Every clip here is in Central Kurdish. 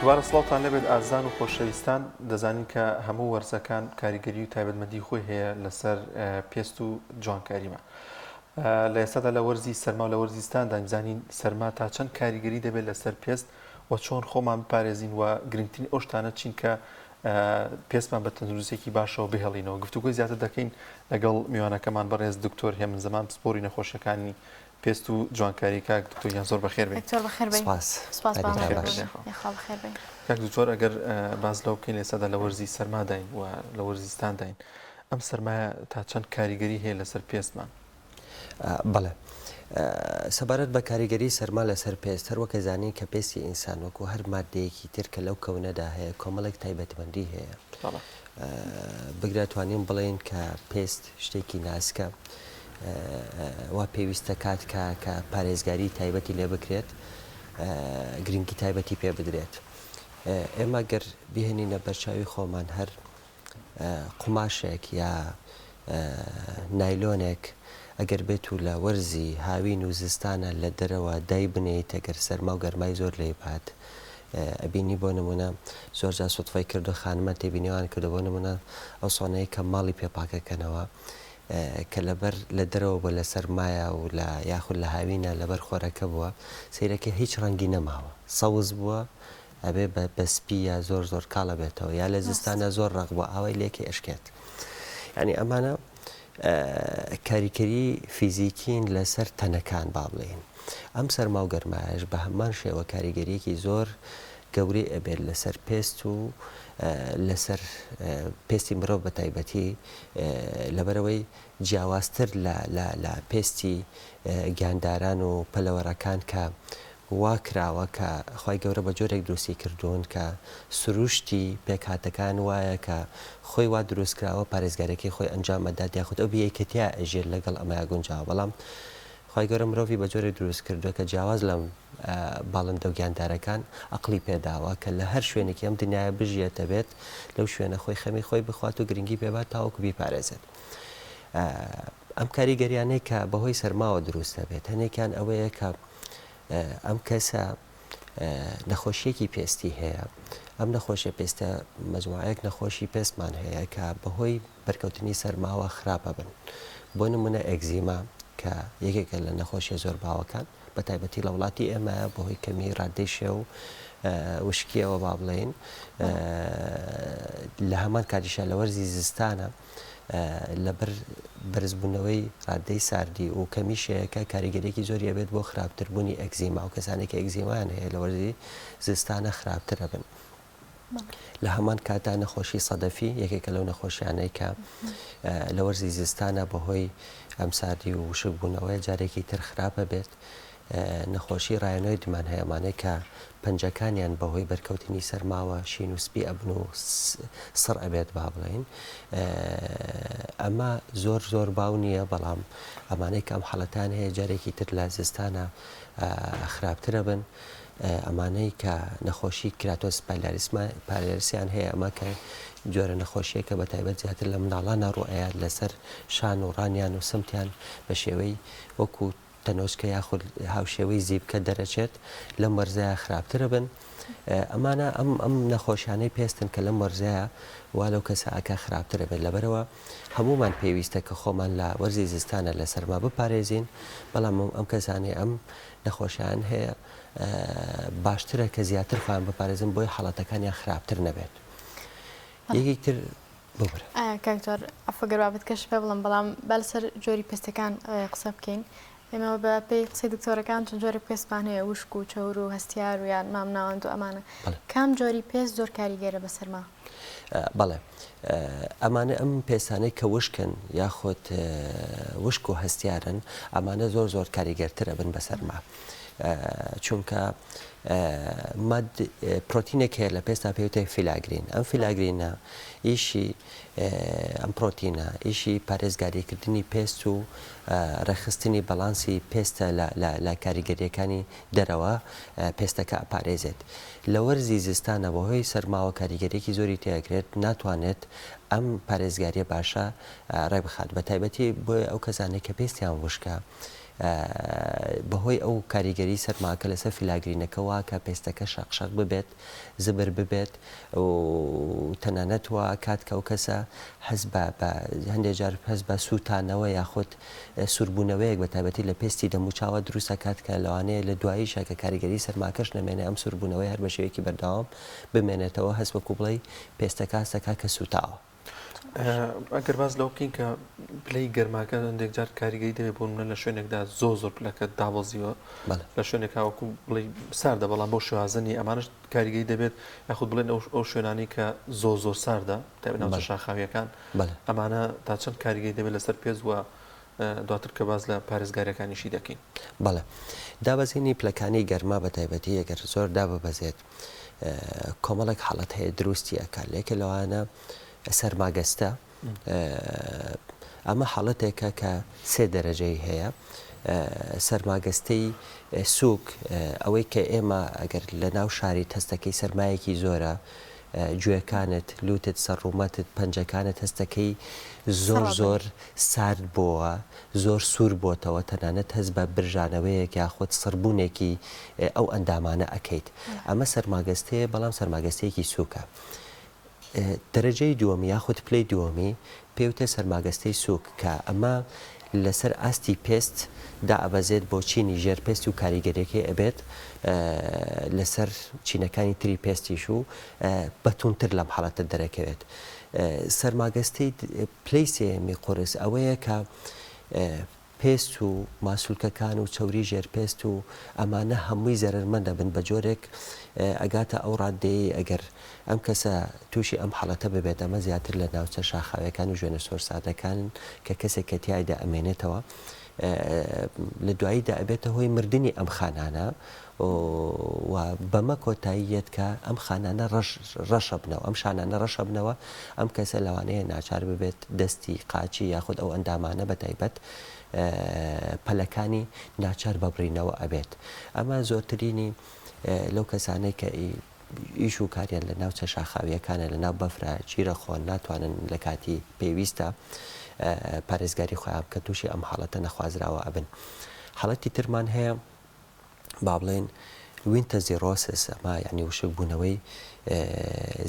دوبارە سڵاوتان لێبێت ئازیزان و خۆشەویستان، دەزانین کە هەموو وەرزەکان کاریگەری و تایبەتمەندی خۆی هەیە لەسەر پێست و جوانکاریمان. لە ئێستادا لە وەرزی سەرما و لە وەرزی زستاندا بزانین سەرما تا چەند کاریگەری دەبێت لەسەر پێست و چۆن خۆمان بپارێزین و گرنگترین ئەو شتانە چین کە پێستمان بە تەندروستێکی باشەوە بهێڵینەوە. گفتوگۆی زیاتر دەکەین لەگەڵ میوانەکەمان بەڕێز دکتۆر هێمن زەمان پسپۆری نەخۆشیەکانی پێست و جوانکاری کاک دکتۆر گیان زۆر بەخێر بێی. دکتۆر بەخێر بێی. سپاس. سپاس بۆ بەخێر ئامادەبوون. بێی. یاخوا بەخێر بێی. کاک دکتۆر ئەگەر باس لەوە بکەین لە ئێستادا لە وەرزی سەرماداین و لە وەرزی زستانداین ئەم سەرمایە تا چەند کاریگەری هەیە لەسەر پێستمان؟ بەڵێ. سەبارەت بە کاریگەری سەرما لەسەر پێست هەروەک ئەزانین کە پێستی ئینسان وەکو هەر ماددەیەکی تر کە لەو کەونەدا هەیە کۆمەڵێک تایبەتمەندی هەیە. بەڵێ. بگرە توانین بڵێین کە پێست شتێکی ناسکە وا پێویستە کات کە کە پارێزگاری تایبەتی لێ بکرێت گرنگی تایبەتی پێ بدرێت ئێمە گەر بهێنینە بەرچاوی خۆمان هەر قوماشێک یا نایلۆنێک ئەگەر بێت و لە وەرزی هاوین و زستانە لە دەرەوە دای بنێیت ئەگەر سەرما و گەرمای زۆر لێی بات ئەبینی بۆ نمونە زۆر جار سوتفەی کردو خانمان تێبینیوان کردو بۆ نمونە ئەو سۆنەی کە ماڵی پێ پاکەکەنەوە کە لەبەر لە دەرەوە بووە لە سەرمایە و لە یاخود لە هاوینە لەبەر خۆرەکە بووە سەیرەکە هیچ ڕەنگی نەماوە سەوز بووە ئەبێ بە بە سپی یا زۆر زۆر کاڵە بێتەوە یا لە زستانە زۆر ڕەق بووە ئاوای لێکێ ئەشکێت یعنی ئەمانە کاریکەری فیزیکین لەسەر تەنەکان با بڵێین. ئەم سەرما و گەرمایەش بە هەمان شێوە کاریگەرییەکی زۆر گەورەی ئەبێت لەسەر پێست و لەسەر پێستی مرۆڤ بە تایبەتی لەبەرئەوەی جیاوازتر لە لە پێستی گیانداران و پەلەوەرەکان کە وا کراوە کە خوای گەورە بە جۆرێک دروستی کردوون کە سروشتی پێکهاتەکان وایە کە خۆی وا دروست کراوە پارێزگاریەکەی خۆی ئەنجام ئەدات یاخود ئەو بیەی کە تیا ئەژیەت لەگەڵ ئەمەیا گونجاوە بەڵام خوای گەورە مرۆڤی بە جۆرێک دروست کردووە کە جیاواز لە باڵندە و گیاندارەکان ئەقڵی پێداوە کە لە هەر شوێنێکی ئەم دنیایە بژیەت دەبێت لەو شوێنە خۆی خەمی خۆی بخوات و گرنگی پێبات تاوەکو بیپارێزێت. ئەم کاریگەریانەی کە بەهۆی سەرماوە دروست دەبێت هەنێکیان ئەوەیە کە ئەم کەسە نەخۆشیەکی پێستی هەیە ئەم نەخۆشیە پێستە مەجموعەیەک نەخۆشی پێستمان هەیە کە بەهۆی بەرکەوتنی سەرماوە خراپە بن بۆ نمونە ئەگزیما کە یەکێکە لە نەخۆشیە زۆر باوەکان بە تایبەتی لە وڵاتی ئێمە بەهۆی کەمی ڕادەی شێ و وشکیەوە با بڵێین لە هەمان کاتیشا لە وەرزی زستانە لەبەر بەرزبوونەوەی ڕادەی ساردی و کەمی شێیەکە کاریگەریەکی زۆری ئەبێت بۆ خراپتربوونی ئەکزیما و کەسانێک کە ئەکزیمایان هەیە لە وەرزی زستانە خراپتر ئەبن. لە هەمان کاتدا نەخۆشی سەدەفی یەکێکە لەو نەخۆشیانەی کە لە وەرزی زستانە بەهۆی ئەم ساردی و وشکبوونەوەی جارێکی تر خراپە بێت نەخۆشی ڕایەنۆیدمان هەیە ئەمانەی کە پەنجەکانیان بەهۆی بەرکەوتنی سەرماوە شین و سپی ئەبن و سڕ ئەبێت با بڵێین ئەمە زۆر زۆر باو نییە بەڵام ئەمانەی کە ئەم حاڵەتان هەیە جارێکی تر لە زستانە خراپترە بن ئەمانەی کە نەخۆشی keratosis pilaris یان هەیە ئەمە کە جۆرە نەخۆشیەکە بە تایبەت زیاتر لە مناڵانە ڕوئەیات لەسەر شان و ڕانیان و سمتیان بە شێوەی وەکو تەنۆچکە یاخود هاوشێوەی زیپکە دەرەچێت لەم وەرزەیا خراپترە بن ئەمانە ئەم ئەم نەخۆشیانەی پێستن کە لەم وەرزەیا وا لەو کەسە ئەکا خراپترە بێت لەبەرەوە هەموومان پێویستە کە خۆمان لە وەرزی زستانە لە سەرما بپارێزین بەڵام ئەم کەسانەی ئەم نەخۆشیان هەیە باشترە کە زیاتر خۆیان بپارێزن بۆی حاڵەتەکانیان خراپتر نەبێت یەکێک تر ببورە. کاک دکتۆر عەفوە گەر بابەتکەش پێ بڵێم بەڵام با لەسەر جۆری پێستەکان قسە بکەین ئێمە بە پێی قسەی دکتۆرەکان چەند جۆرێک پێستمان هەیە وشک و چەور و هەستیار و یان مامناوەند و ئەمانە کام جۆری پێست زۆر کاریگەرە بەسەرما؟ بەڵێ ئەمانە ئەم پێستانەی کە وشکن یاخود وشک و هەستیارن ئەمانە زۆر زۆر کاریگەرتر ئەبن بەسەرما چونکە ماد پرۆتینێک هەیە لە پێستا پێوتێ filaggrin ئەم filaggrin ە ئیشی ئەم پرۆتینە ئیشی پارێزگاریکردنی پێست و ڕێکخستنی بەڵانسی پێستە لە کاریگەریەکانی دەرەوە پێستەکە ئەپارێزێت لە وەرزی زستانە بەهۆی سەرماوە کاریگەریەکی زۆری تێئەکرێت ناتوانێت ئەم پارێزگاریە باشە ڕێکبخات بە تایبەتی بۆیە ئەو کەسانەی کە پێستیان وشکە. بەهۆی ئەو کاریگەری سەرماکە لەسەر فیلاگرینەکە وا کە پێستەکە شەق شەق ببێت، زبر ببێت و تەنانەت وا ئەکات کە ئەو کەسە هەست بە بە هەندێک جار هەست بە سووتانەوە یاخود سووربوونەوەیەک بە تایبەتی لە پێستی دەموچاوە دروست ئەکات کە لەوانەیە لە دواییشا کە کاریگەری سەرماکەش نەمێنێ ئەم سووربوونەوەی هەر بە شێوەیەکی بەردەوام بمێنێتەوە هەست وەکوو بڵێی پێستەکە هەست ئەکات کە سووتاوە. ئەگەر باس لەوە بکەین کە پلەی گەرماکە هەندێک جار کاریگەری دەبێت بۆ نمونە لە شوێنێکدا زۆر زۆر پلەکە دابەزیوە لە شوێنێکا وەکو بڵێ ساردە بەڵام بەو شێوازە نییە ئەمانەش کاریگەری دەبێت یاخود بڵێن ئەو شوێنانەی کە زۆر زۆر ساردە تایبەت ناوچە شاخاویەکان ئەمانە تا چەند کاریگەری دەبێت لەسەر پێست و دواتر کە باس لە پارێزگاریەکانیشی دەکەین. بەڵێ دابەزینی پلەکانی گەرما بە تایبەتی ئەگەر زۆر داببەزێت کۆمەڵێک حاڵەت هەیە دروستی ئەکات لە یەکێ لەوانە سەرماگەستە ئەمە حاڵەتێکە کە سێ دەرەجەی هەیە سەرماگەستەی سوک ئەوەی کە ئێمە ئەگەر لە ناو شاری تەستەکەی سەرمایەکی زۆرە گوێکانت لوتت سەرڕوومەتت پەنجەکانت هەستەکەی زۆر زۆر سارد بۆوە زۆر سوور بۆتەوە تەنانەت هەست بە برژانەوەیەک یاخود سڕبوونێکی ئەو ئەندامانە ئەکەیت ئەمە سەرماگەستەیە بەڵام سەرماگەستەیەکی سووکە دەرەجەی دووەمی یاخود پلەی دووەمی پێوتێ سەرماگەستەی سووک کە ئەمە لەسەر ئاستی پێست دائەبەزێت بۆ چینی ژێر پێست و کاریگەریەکەی ئەبێت لەسەر چینەکانی تری پێستیش و بەتونتر لەم حاڵەتە دەرەکەوێت سەرماگەستەی پلەی سێیەمی قورس ئەوەیە کە پێست و ماسولکەکان و چەوری ژێر پێست و ئەمانە هەمووی زەرەرمەند ئەبن بە جۆرێک ئەگاتە ئەو ڕاددەیەی ئەگەر ئەم کەسە تووشی ئەم حاڵەتە ببێت ئەمە زیاتر لە ناوچە شاخاویەکان و ژوێنە سۆرساردەکان کە کەسێک کە تیایدا ئەمێنێتەوە لە دواییدا ئەبێتە هۆی مردنی ئەم خانانە و بەمە کۆتایی یەت کە ئەم خانانە ڕەش ڕەشەبنەوە ئەم شانانە ڕەشەبنەوە ئەم کەسە لەوانەیە ناچار ببێت دەستی قاچی یاخود ئەو ئەندامانە بە تایبەت پەلەکانی ناچار بە بڕینەوە ئەبێت ئەمە زۆرترینی لەو کەسانەی کە ئیش و کاریان لە ناوچە شاخاویەکانە لە ناو بەفرە چیرە خۆن ناتوانن لە کاتی پێویستە پارێزگاری خۆیان بکەن تووشی ئەم حاڵەتە نەخوازراوە ئەبن حاڵەتی ترمان هەیە با بڵێین winter xerosis ئەمە یعنی وشکبوونەوەی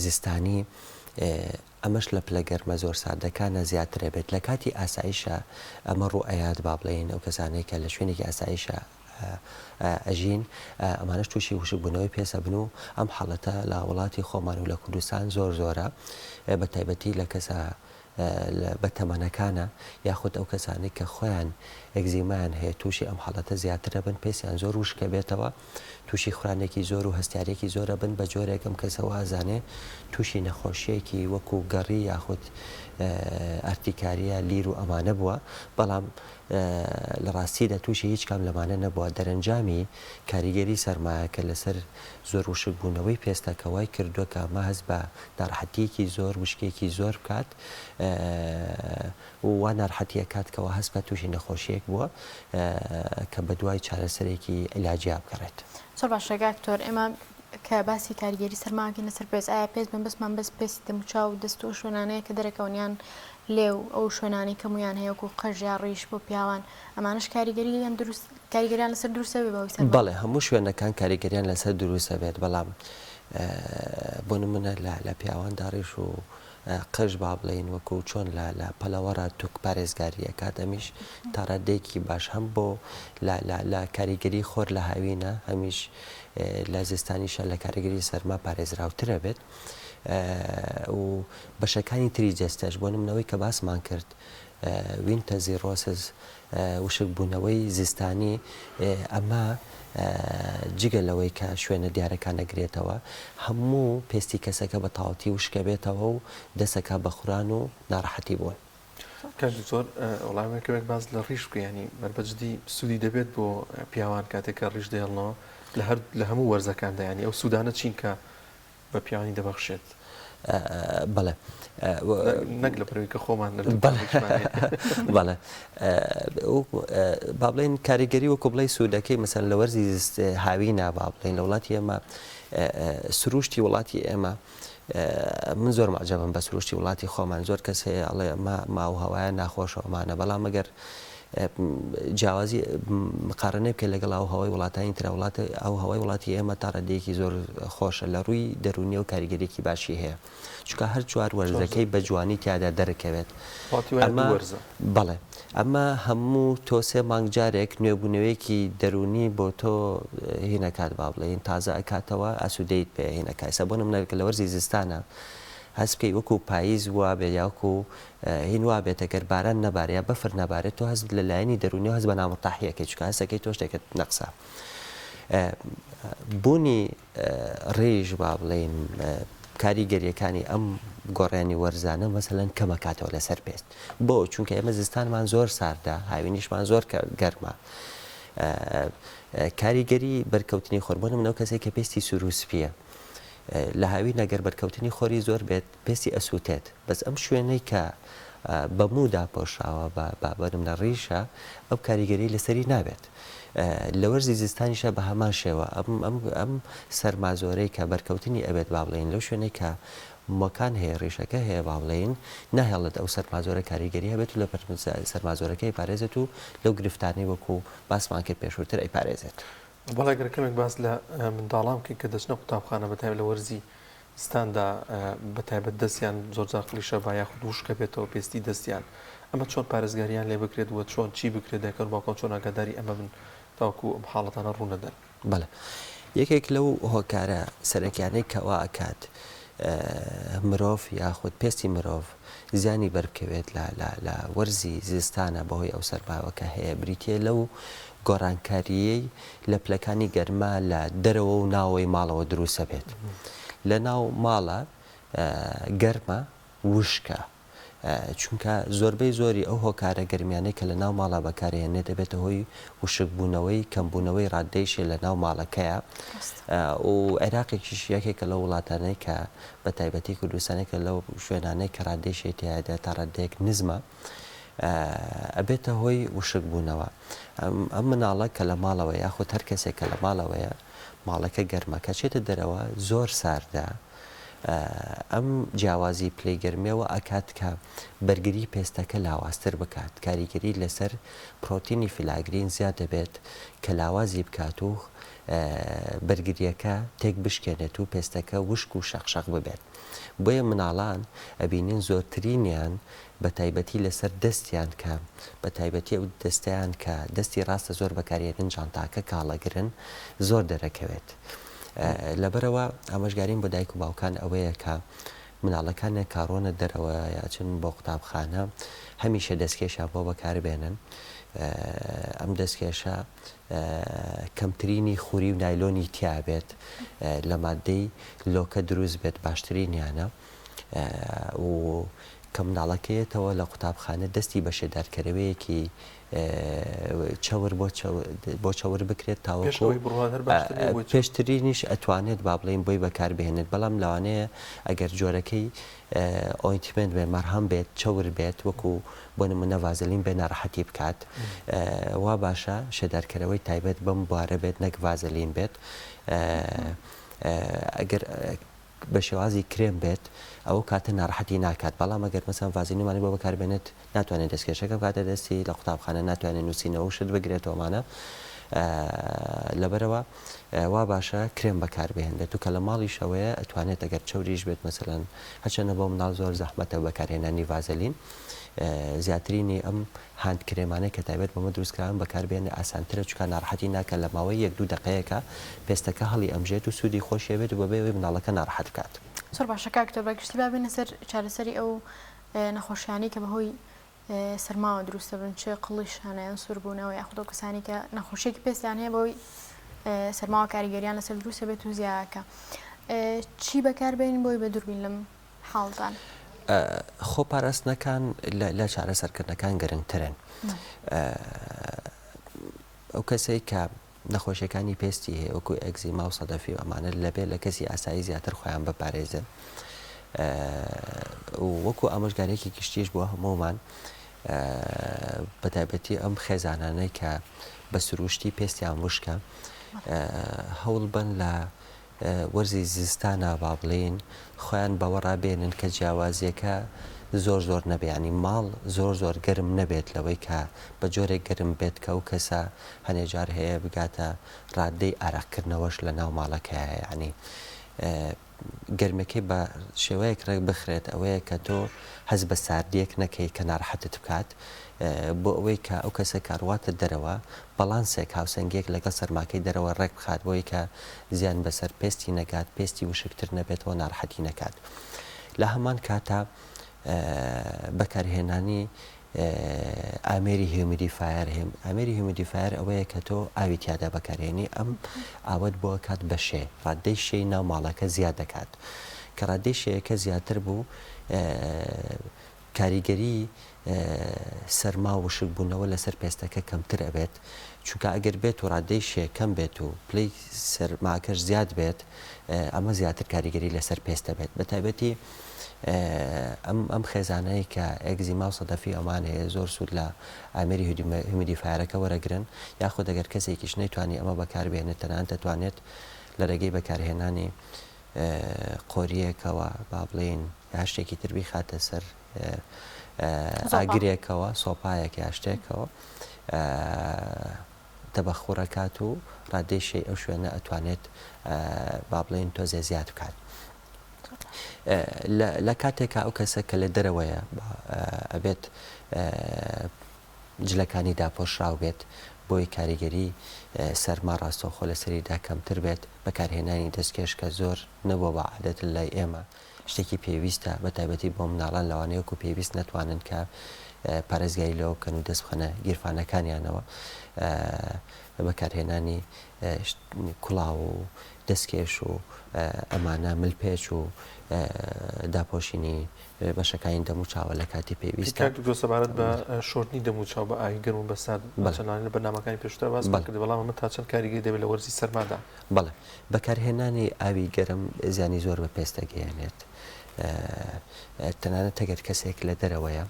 زستانی ئەمەش لە پلە گەرمە زۆر ساردەکانە زیاترە بێت لە کاتی ئاسایشە ئەمە ڕوو ئەیات با بڵێین ئەو کەسانەی کە لە شوێنێکی ئاسایشە ئەژین ئەمانەش تووشی وشکبوونەوەی پێست ئەبن و ئەم حاڵەتە لە وڵاتی خۆمان و لە کوردستان زۆر زۆرە بە تایبەتی لە کەسە بە تەمەنەکانە یاخود ئەو کەسانەی کە خۆیان ئەگزیمایان هەیە تووشی ئەم حاڵەتە زیاتر ئەبن پێستیان زۆر وشک ئەبێتەوە تووشی خورانێکی زۆر و هەستیارێکی زۆر ئەبن بە جۆرێک ئەم کەسە وازانێ تووشی نەخۆشیەکی وەکو گەڕی یاخود ئەرتیکاریە لیر و ئەمانە بووە بەڵام لە ڕاستیدا تووشی هیچ کام لەمانە نەبووە دەرەنجامی کاریگەری سەرمایەکە لەسەر زۆر وشکبوونەوەی پێستە کە وای کردووە کە ئەمە هەست بە ناڕەحەتییەکی زۆر وشکییەکی زۆر بکات و وا ناڕەحەتی ئەکات کەوا هەست بکات تووشی نەخۆشییەک بووە کە بەدوای چارەسەرێکی عیلاجیا بگەڕێت. زۆر باشە کاک دکتۆر ئێمە کە باسی کاریگەری سەرما ئەکەین لەسەر پێست ئایا پێست مەبەستمان بەس پێستی دەموچاو و دەست و ئەو شوێنانەیە کە دەرەکەون یان لێو ئەو شوێنانەی کە موویان هەیە وەکو قژ یا ڕیش بۆ پیاوان ئەمانەش کاریگەریان دروست کاریگەریان لەسەر دروست ئەبێ بەهۆی سەرما؟ بەڵێ هەموو شوێنەکان کاریگەریان لەسەر دروست ئەبێت بەڵام بۆ نمونە لە لە پیاواندا ڕیش و قژ با بڵێین وەکو چۆن لە لە پەلەوەڕە توک پارێزگاری ئەکات ئەمیش تا ڕادەیەکی باش هەم بۆ لە لە لە کاریگەری خۆر لە هاوینە هەمیش لە زستانیشە لە کاریگەری سەرما پارێزراوتر ئەبێت و بەشەکانی تری جەستەش بۆ نمونە ئەوەی کە باسمان کرد winter xerosis وشکبوونەوەی زستانی، ئەمە جگە لەوەی کە شوێنە دیارەکان ئەگرێتەوە، هەموو پێستی کەسەکە بە تەواوەتی وشکەبێتەوە و دەسەکا بە خوران و ناڕەحەتی بوون. کاک دکتۆر وەڵا ئەمەوێ کەمێک باس لە ڕیش بکەی یانی بەر بە جدی سوودی دەبێت بۆ پیاوان کاتێک کە ڕیش دەهێڵنەوە لە هەر لە هەموو وەرزەکاندا یانی ئەو سوودانە چین کە بە پیاوانی دەبەخشێت. بەڵێ. نەک لە پەرەوەی کە خۆمان لە بەڵێ با بڵێن کاریگەری وەکو بڵێ سوودەکەی مەسەن لە وەرزی هاوینا با بڵێن لە وڵاتی ئێمە سروشتی وڵاتی ئێمە من زۆر معجبم بە سروشتی وڵاتی خۆمان زۆر کەس هەیە ئەڵێ ما ماو هەوایە ناخۆشەوەمانە بەڵام ئەگەر. جیاوازی مقارنەی بکەی لەگەڵ ئاووهەوای وڵاتانی ترا وڵات ئاووهەوای وڵاتی ئێمە تا ڕادەیەکی زۆر خۆشە لە ڕووی دەروونیەوە کاریگەریەکی باشی هەیە چونکە هەر چوار وەرزەکەی بە جوانی تیادا دەرکەوێت ئەمە بەڵێ ئەمە هەموو تۆ سێ مانگ جارێک نوێبوونەوەیەکی دەروونی بۆ تۆ هینەکات با بڵێین تازە ئەکاتەوە ئاسوودەیت پێ هینەکە ئێستا بۆ نمونە لە وەرزی زستانە هەست بکەی وەکو پاییز وابێ یاکو هین وابێت ئەگەر باران نەبارێ یا بەفر نەبارێت تۆ هەست لە لایەنی دەروونیەوە هەست بە نامرتاحی ئەکەی چونکە هەست ئەکەی تۆ شتێکت نەقسە بوونی ڕیش با بڵێین کاریگەریەکانی ئەم گۆڕێنی وەرزانە مەسەلەن کەمەکاتەوە لەسەر پێست بۆ چونکە ئێمە زستانمان زۆر ساردە هاوینیشمان زۆر گەرمە کاریگەری بەرکەوتنی خۆر بۆ نمونە ئەو کەسێک کە پێستی سوور و سپیە لە هاوین ئەگەر بەرکەوتنی خۆری زۆر بێت پێستی ئەسووتێت بەس ئەم شوێنەی کە بە موو داپۆشراوە بە بە بە نمونە ڕیشە ئەو کاریگەری لەسەری نابێت لە وەرزی زستانیشا بە هەمان شێوە ئەم ئەم ئەم سەرما زۆرەی کە بەرکەوتنی ئەبێت با بڵێین لەو شوێنەی کە مووەکان هەیە ڕیشەکە هەیە با بڵێین ناهێڵێت ئەو سەرما زۆرە کاریگەری هەبێت و لە سەرما زۆرەکە ئەیپارێزێت و لەو گرفتانەی وەکو باسمان کرد پێشووتر ئەیپارێزێت. بەڵێ گەر کەمێک باس لە منداڵان بکەین کە دەچنە قوتابخانە بەتایبەت لە وەرزی زستاندا بەتایبەت دەستیان زۆرجار قڵیشە با یاخود وشکە بێتەوە پێستی دەستیان ئەمە چۆن پارێزگاریان لێ بکرێت و چۆن چی بکرێت دایکان و باوکان چۆن ئاگاداری ئەمە بن تاوەکو ئەم حاڵەتانە ڕوو نەدەن؟ بەڵێ یەکێک لەو هۆکارە سەرەکیانەی کە وا ئەکات مرۆڤ یاخود پێستی مرۆڤ زیانی بەربکەوێت لە لە لە وەرزی زستانە بەهۆی ئەو سەرماوە کە هەیە بریتییە لەو گۆڕانکارییەی لە پلەکانی گەرما لە دەرەوە و ناوەوەی ماڵەوە دروست ئەبێت. لە ناو ماڵە گەرمە وشکە چونکە زۆربەی زۆری ئەو هۆکارە گەرمیانەی کە لە ناو ماڵا بەکارهێنێت دەبێتە هۆی وشکبوونەوەی کەمبوونەوەی ڕاددەی شێ لە ناو ماڵەکەیە و عێراقێکیش یەکێکە لەو وڵاتانەی کە بە تایبەتی کوردستانێکە لەو شوێنانەی کە ڕاددەی شێ تیایدا تا ڕاددەیەک نزمە ئەبێتە هۆی وشک بوونەوە ئەم مناڵە کە لە ماڵەوە یاخود هەر کەسێک کە لە ماڵەوەیە ماڵەکە گەرمە کە چێتە دەرەوە زۆر ساردە ئەم جیاوازی پلەی گەرمیەوە ئەکات کە بەرگری پێستەکە لاوازتر بکات کاریگەری لەسەر پرۆتینی filaggrin زیاد دەبێت کە لاوازی بکات و بەرگریەکە تێک بشکێنێت و پێستەکە وشک و شەق شەق ببێت بۆیە مناڵان ئەبینین زۆرترینیان بە تایبەتی لەسەر دەستیان کە بە تایبەتی ئەو دەستەیان کە دەستی ڕاستە زۆر بەکاریێنن جانتاکە کاڵەگرن زۆر دەرەکەوێت لەبەرەوە ئامۆژگاریم بۆ دایک و باوکان ئەوەیە کە مناڵەکانیان کاڕۆنە دەرەوە یاچن بۆ قوتابخانە هەمیشە دەستکێشیان بۆ بەکاربێنن ئەم دەستکێشە کەمترینی خوری و نایلۆنی تیابێت لە مادەی لۆکە دروست بێت باشترینیانە و کە منداڵەکە یەتەوە لە قوتابخانە دەستی بە شێدارکەرەوەیەکی چەور بۆ چەور بکرێت تاوەکو پێشترینیش ئەتوانێت با بڵێین بۆی بەکار بهێنێت بەڵام لەوانەیە ئەگەر جۆرەکەی ointment بێت مەرهەم بێت چەور بێت وەکو بۆ نمونە ڤازلین بێ ناڕەحەتی بکات وا باشە شێدارکەرەوەی تایبەت بەم بوارە بێت نەک ڤازلین بێت ئەگەر بە شێوازی کرێم بێت ئەو کاتە ناڕەحەتی ناکات بەڵام ئەگەر مەسەن ڤازلینمانی بۆ بەکاربێنێت ناتوانێت دەستکێشەکە بکاتە دەستی لە قوتابخانە ناتوانێت نووسینەوە و شت بگرێتەوە ئەمانە لەبەرەوە وا باشە کرێم بەکاربهێنرێت و کە لە ماڵیشەوەیە ئەتوانێت ئەگەر چەوریش بێت مەسەلەن هەرچەندە بۆ مناڵ زۆر زەحمەتە بەکارهێنانی ڤازلین زیاترینی ئەم hand کرێمانەی کە تایبەت بەمە دروستکراون بەکاربێنێ ئاسانترە چونکە ناڕەحەتی ناکات لە ماوەی یەک دوو دەقەیەکا پێستەکە هەڵی ئەمژێت و سوودی خۆشی ئەبێت و بەبێ ئەوەی مناڵەکە ناڕەحەت بکات. زۆر باشە کاک دکتۆر بەگشتی با بێینە سەر چارەسەری ئەو نەخۆشیانەی کە بەهۆی سەرماوە دروست دەبن چ قڵیشانە یان سووربوونەوە یاخود ئەو کەسانی کە نەخۆشیەکی پێستیان هەیە بەهۆی سەرماوە کاریگەریان لەسەر دروست دەبێت و زیاکە چی بەکاربێنین بۆی بە دووربین لەم حاڵتان؟ خۆ پاراستنەکان لە چارەسەرکردنەکان گرنگترن. ئەو کەسەی کە نەخۆشیەکانی پێستی هەیە وەکو ئەگزیما و سەدەفی و ئەمانە لەبێ لە کەسی ئاسایی زیاتر خۆیان بپارێزن وەکو ئامۆژگارێکی گشتیش بۆ هەموومان بەتایبەتی ئەم خێزانانەی کە بە سروشتی پێستیان وشکە هەوڵ بن لە وەرزی زستانا با بڵێین خۆیان بەوە ڕابێنن کە جیاوازیەکە زۆر زۆر نەبێ یانی ماڵ زۆر زۆر گەرم نەبێت لەوەی کە بە جۆرێک گەرم بێت کە ئەو کەسە هەنێ جار هەیە بگاتە ڕاددەی ئارەق کردنەوەش لە ناو ماڵەکەیا یانی گەرمەکەی بە شێوەیەک ڕێک بخرێت ئەوەیە کە تۆ هەست بە ساردیەک نەکەی کە ناڕەحەتت بکات بۆ ئەوەی کە ئەو کەسە کە ڕواتە دەرەوە بەڵانسێک هاوسەنگیەک لەگەڵ سەرماکەی دەرەوە ڕێک بخات بۆی کە زیان بەسەر پێستی نەگات پێستی وشکتر نەبێتەوە ناڕەحەتی نەکات لە هەمان کاتا بەکارهێنانی ئامێری humidifier ئامێری humidifier ئەوەیە کە تۆ ئاوی تیادا بەکارهێنی ئەم ئاوەت بۆ کات بە شێ ڕادەی شێی ناو ماڵەکە زیاد دەکات کە ڕادەی شێیەکە زیاتر بوو کاریگەری سەرما و وشکبوونەوە لەسەر پێستەکە کەمتر ئەبێت، چونکە ئەگەر بێت و ڕادەی شێ کەم بێت و پلەی سەرماکەش زیاد بێت ئەمە زیاتر کاریگەری لەسەر پێست دەبێت بەتایبەتی ئەم ئەم خێزانەی کە ئێگزیما و سەدەفی ئەمان هەیە زۆر سوود لە ئامێری humidifier ەکە وەرەگرن یاخود ئەگەر کەسێکیش نەیتوانی ئەمە بەکاربهێنێت تەنانەت دەتوانێت لە ڕێگەی بەکارهێنانی قۆرییەکەوە با بڵێین یا شتێکی تر بیخاتە سەر ئاگرێکەوە سۆپایەک یا شتێکەوە تەبەخوڕەکات و ڕادەی شەی ئەو شوێنە ئەتوانێت با بڵێین تۆزێ زیاد بکات. لە کاتێکا ئەو کەسە کە لە دەرەوەیە ئەبێت جلەکانی داپۆشراو بێت بۆی کاریگەری سەرما ڕاستەوخۆ لەسەریدا کەمتر بێت، بەکارهێنانی دەستکێش کە زۆر نەبووە بە عادەت لای ئێمە شتێکی پێویستە بەتایبەتی بۆ مناڵان لەوانەیە وەکو پێویست نەتوانن کە پارێزگاری لەوە بکەن و دەست بخەنە گیرفانەکانیانەوە بەکارهێنانی کوڵاو و دەستکێش و ئەمانە ملپێچ و داپۆشینی بەشەکانی دەموچاوە لە کاتی پێویستدا. کاک دکتۆر سەبارەت بە شۆردنی دەموچاو بە ئاوی گەرم و بە سارد چەندانی لە بەرنامەکانی پێشووتر باسمان کرد بەڵام ئەمە تا چەند کاریگەری دەبێت لە وەرزی سەرمادا؟ بەڵێ بەکارهێنانی ئاوی گەرم زیانی زۆر بە پێست دەگەیەنێت تەنانەت ئەگەر کەسێک لە دەرەوەیە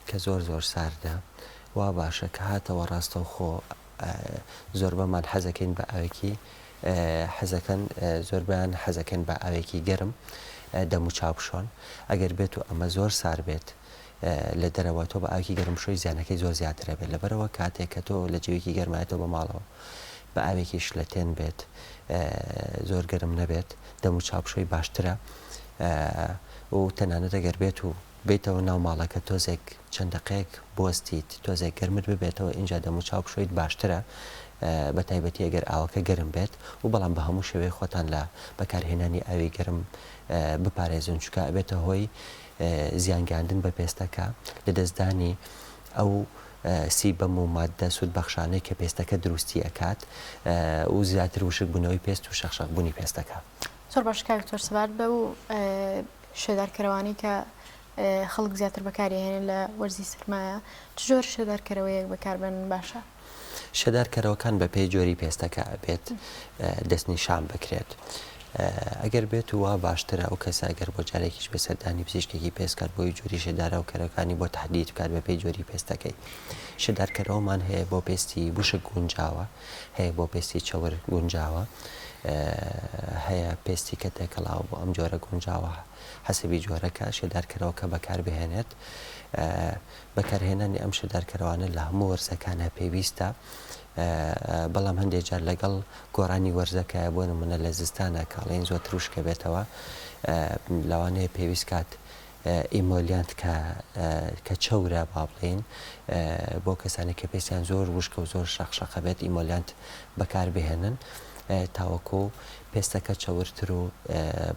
کە زۆر زۆر ساردە وا باشە کە هاتەوە ڕاستەوخۆ زۆربەمان حەزەکەین بە ئاوێکی حەزەکەن زۆربەیان حەزەکەن بە ئاوێکی گەرم دەم و چاو بشۆن ئەگەر بێت و ئەمە زۆر سار بێت لە دەرەوە تۆ بە ئاوێکی گەرم بشۆی زیانەکەی زۆر زیاترە بێت لەبەرەوە کاتێک کە تۆ لە جەوێکی گەرمایەتەوە بە ماڵەوە بە ئاوێکی شلەتێن بێت زۆر گەرم نەبێت دەم و چاو بشۆی باشترە و تەنانەت ئەگەر بێت و بێیتەوە ناو ماڵەکە تۆزێک چەند دەقەیەک بوەستیت تۆزێک گەرمت ببێتەوە ئینجا دەموچاو بشۆیت باشترە بەتایبەتی ئەگەر ئاوەکە گەرم بێت و بەڵام بە هەموو شێوەیەک خۆتان لە بەکارهێنانی ئاوی گەرم بپارێزن چونکە ئەبێتە هۆی زیان گەیاندن بە پێستەکە لەدەستدانی ئەو sebum و ماددە سوودبەخشانەی کە پێستەکە دروستی ئەکات و زیاتر وشکبوونەوەی پێست و شەقشەقبوونی پێستەکە. زۆر باشە کاک دکتۆر سەبارەت بەو شێدارکەرەوانەی کە خەڵک زیاتر بەکاری ئەهێنێت لە وەرزی سەرمایە چ جۆر شێدارکەرەوەیەک بەکاربێنن باشە؟ شێدارکەرەوەکان بەپێی جۆری پێستەکە ئەبێت دەستنیشان بکرێت. ئەگەر بێت و وا باشترە ئەو کەسە ئەگەر بۆ جارێکیش بێ سەردانی پزیشکێکی پێست کات بۆی جۆری شێدارەوکەرەکانی بۆ تەحدید بکات بەپێی جۆری پێستەکەی. شێدارکەرەوەمان هەیە بۆ پێستی وشک گونجاوە، هەیە بۆ پێستی چەور گونجاوە، هەیە پێستی کە تێکەڵاوە بۆ ئەم جۆرە گونجاوە حەسەبی جۆرەکە شێدارکەرەوەکە بەکاربهێنێت. بەکارهێنانی ئەم شێدارکەرەوانە لە هەموو وەرزەکانە پێویستە بەڵام هەندێک جار لەگەڵ گۆڕانی وەرزەکە بۆ نمونە لە زستانە کاڵین زۆرتر وشکە بێتەوە لەوانەیە پێویست کات emollient کە کە چەورە با بڵێین بۆ کەسانێک کە پێستیان زۆر وشکە و زۆر شەق شەقە بێت emollient بەکار بهێنن تاوەکو پێستەکە چەورتر و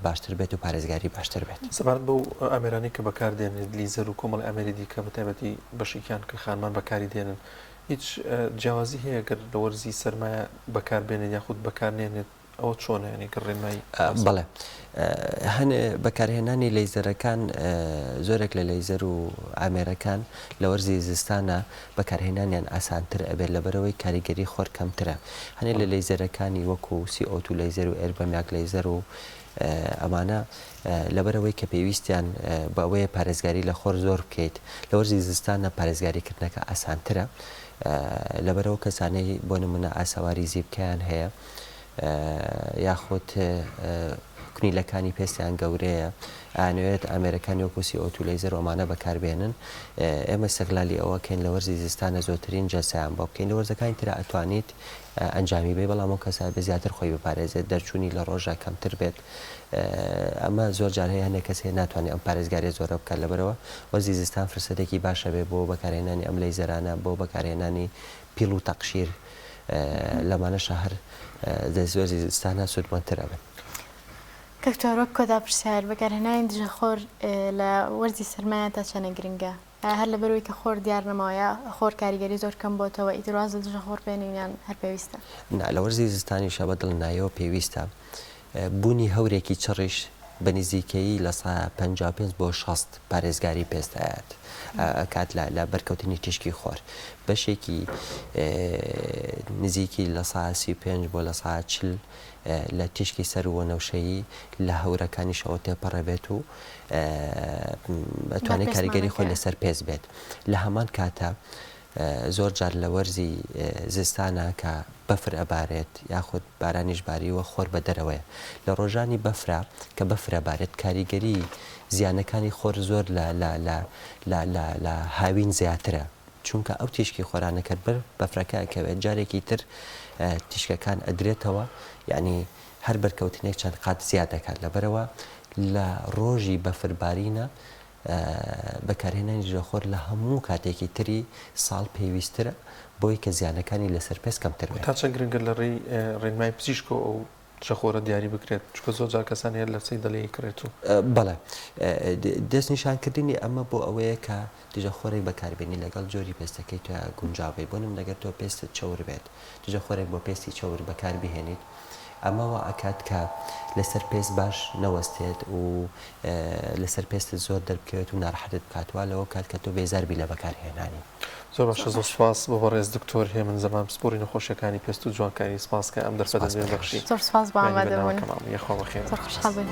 باشتر بێت و پارێزگاری باشتر بێت. سەبارەت بەو ئامێرانەی کە بەکار دێنرێت لیزەر و کۆمەڵی ئامێری دیکە بە تایبەتی بەشێکیان کە خانمان بەکاری دێنن هیچ جیاوازی هەیە گەر لە وەرزی سەرمایە بەکار بێنێت یاخود بەکار نێنێت ئەوە چۆنە یانی گەر ڕێنمایی باس بەڵێ هەنێ بەکارهێنانی لەیزەرەکان زۆرێک لە لەیزەر و ئامێرەکان لە وەرزی زستانە بەکارهێنانیان ئاسانتر ئەبێت لەبەرئەوەی کاریگەری خۆر کەمترە هەنێ لە لەیزەرەکانی وەکو CO2 laser و erbium YAG laser و ئەمانە لەبەرئەوەی کە پێویستیان بە ئەوەیە پارێزگاری لە خۆر زۆر بکەیت لە وەرزی زستانە پارێزگاری کردنەکە ئاسانترە لەبەرئەو کەسانەی بۆ نمونە ئاسەواری زیپکەیان هەیە یاخود. کونیلەکانی پێستیان گەورەیە ئەیانەوێت ئامێرەکانی وەکو CO2 laser و ئەمانە بەکاربێنن ئێمە ئیستغلالی ئەوە کەین لە وەرزی زستانە زۆرترین جەلسەیان بۆ بکەین لە وەرزەکانی ترا ئەتوانیت ئەنجامی بەی بەڵام ئەو کەسە ئەبێ زیاتر خۆی بپارێزێت دەرچوونی لە ڕۆژا کەمتر بێت ئەمە زۆر جار هەیە هەندێک کەس هەیە ناتوانێت ئەم پارێزگاریە زۆرە بکات لەبەرئەوە وەرزی زستان فرسەتێکی باشە بێ بۆ بەکارهێنانی ئەم لەیزەرانە بۆ بەکارهێنانی پیڵ و تەقشیر لەمانەشە هەر وەرزی زستانە سوودمەندتر ئەبن. کاک تۆر وەک کۆتا پرسیار، بەکارهێنانی دژەخۆر لە وەرزی سەرمایە تا چەنێک گرنگە؟ ئایا هەر لەبەرئەوەی کە خۆر دیار نەماوە یا خۆر کاریگەری زۆر کەم بۆتەوە ئیتر واز لە دژەخۆر بێنین یان هەر پێویستە؟ نا لە وەرزی زستانیشا بە دڵنیایەوە پێویستە. بوونی هەورێکی چڕیش بە نزیکەیی 55% بۆ 60 پارێزگاری پێست ئەیات ئەکات لە لە بەرکەوتنی تیشکی خۆر. بەشێکی نزیکی 35% بۆ 40% لە تیشکی سەروو وەنەوشەیی لە هەورەکانیشەوە تێپەڕێبێت و ئەتوانێت کاریگەری خۆی لەسەر پێست بێت. لە هەمان کاتا زۆر جار لە وەرزی زستانا کە بەفر ئەبارێت یاخود بارانیش باریوە خۆر بە دەرەوەیە لە ڕۆژانی بەفرا کە بەفر ئەبارێت کاریگەری زیانەکانی خۆر زۆر لە لە لە لە لە لە هاوین زیاترە چونکە ئەو تیشکی خۆرانە کە بەر بەفرەکە ئەکەوێت جارێکی تر تیشکەکان ئەدرێتەوە یعنی هەر بەرکەوتنێک چەند قات زیاد دەکات لەبەرەوە لە ڕۆژی بەفربارینە بەکارهێنانی دژەخۆر لە هەموو کاتێکی تری ساڵ پێویستترە بۆی کە زیانەکانی لەسەر پێست کەمتر بێت. تا چەند گرنگە لە ڕێی ڕێنمای پزیشکەوە ئەو دژەخۆرە دیاری بکرێت؟ چونکە زۆر جار کەسان هەیە لە سەیدەڵی ئەیکڕێت و. بەڵێ دەستنیشانکردنی ئەمە بۆ ئەوەیە کە دژەخۆرێک بەکاربێنی لەگەڵ جۆری پێستەکەی تۆیا گونجاو بێت، بۆ نمونە گەر تۆ پێستت چەور بێت دژەخۆرێک بۆ پێستی چەور بەکاربهێنیت ئەمە وا ئەکات کە لەسەر پێست باش نەوەستێت و لەسەر پێستت زۆر دەربکەوێت و ناڕەحەتت بکات وا لەوە بکات کە تۆ بێزار بی لە بەکارهێنانی. زۆر باشە زۆر سوپاس بۆ بەڕێز دکتۆر هێمن زەمان پسپۆری نەخۆشیەکانی پێست و جوانکاری سپاس کە ئەم دەرفەتەت پێ بەخشی. زۆر سوپاس بۆ ئامادەبوون. یاخوا بەخێر. زۆر خۆشحاڵ بووین.